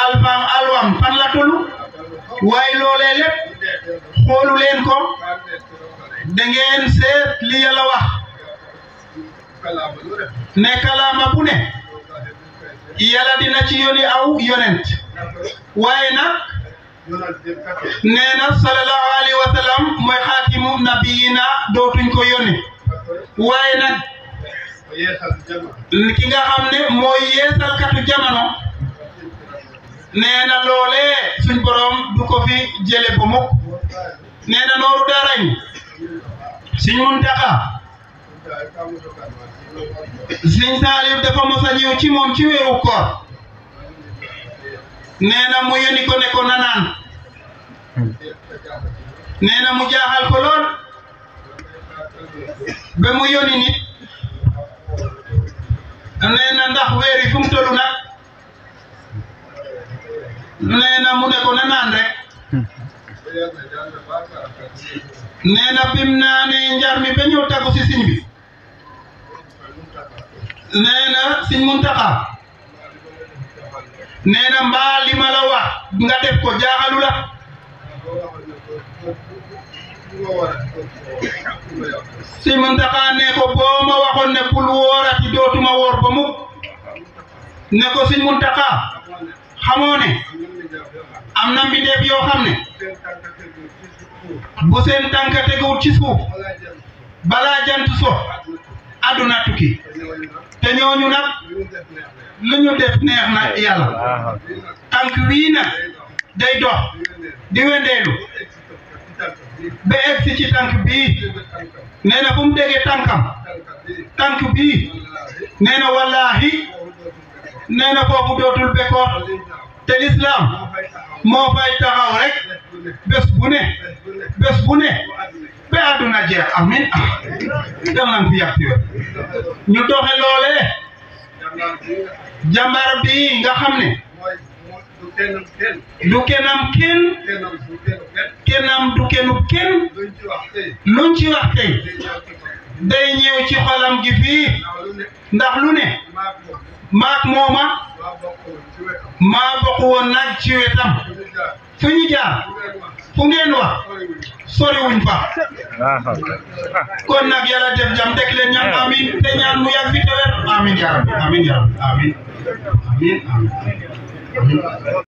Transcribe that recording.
alfam alwam fan la tollu waaye loolee lépp xoolu leen ko da ngeen seet li Yàlla wax ne kalaama bu ne Yàlla dina ci yónni aw yonent waaye nag nee na sallallahu alayhi wa sallam mooy xaatimu nabiyina dootuñ ko yónni waaye nag ki nga xam ne mooy yeesalkatu jamono nee na loolee suñ borom du ko fi jële ba mukk nee na nooru darañ Sëñ Muntaxa Sëñ Saaliw dafa mos a ñëw ci moom ci weeru koor nee na mu yónni ko ne ko nanaan nee na mu jaaxal ko lool ba mu yónni nit nee na ndax weer yi fu mu tollu nag nee na mu ne ko nanaan rek nee na bim naa ne njar mi ba ñëw taggu si siñ bi nee na Sëñ Muntaxa nee na mbaa li ma la wax nga def ko jaaxalu la Sëñ Muntaxa ne ko boo ma waxoon ne bul woorati dootuma woor ba mukk ne ko Sëñ Muntaxa xamoo ne am na mbindeef yoo xam ne bu seen tànk teguwul ci suuf balaa jant so àdduna tukki te ñooñu nag lu ñu def neex na Yàlla tànk wii nag day dox di wendeelu ba egsi ci tànk bii nee na fu mu déggee tànkam tànk bii nee na wallaahi nee na foofu dootul bekkoor te lislaam moo fay taxaw rek bés bu ne ba àdduna jeex amin dalan fi yàq yo ñu doxe loolee jàmbar bi nga xam ne du kenam kenn kenam du kenu kenn luñ ci wax tey day ñëw ci xolam gi fii ndax lu ne maak mooma maa bokk woon nag ci wetam fu ñu jaar fu ngeen wax soriwuñ fa kon nag Yàlla def jam teg leen ñaan amin te ñaan mu yàgg fi te wér amin ya rabbi amin ya rabbi amin amin amin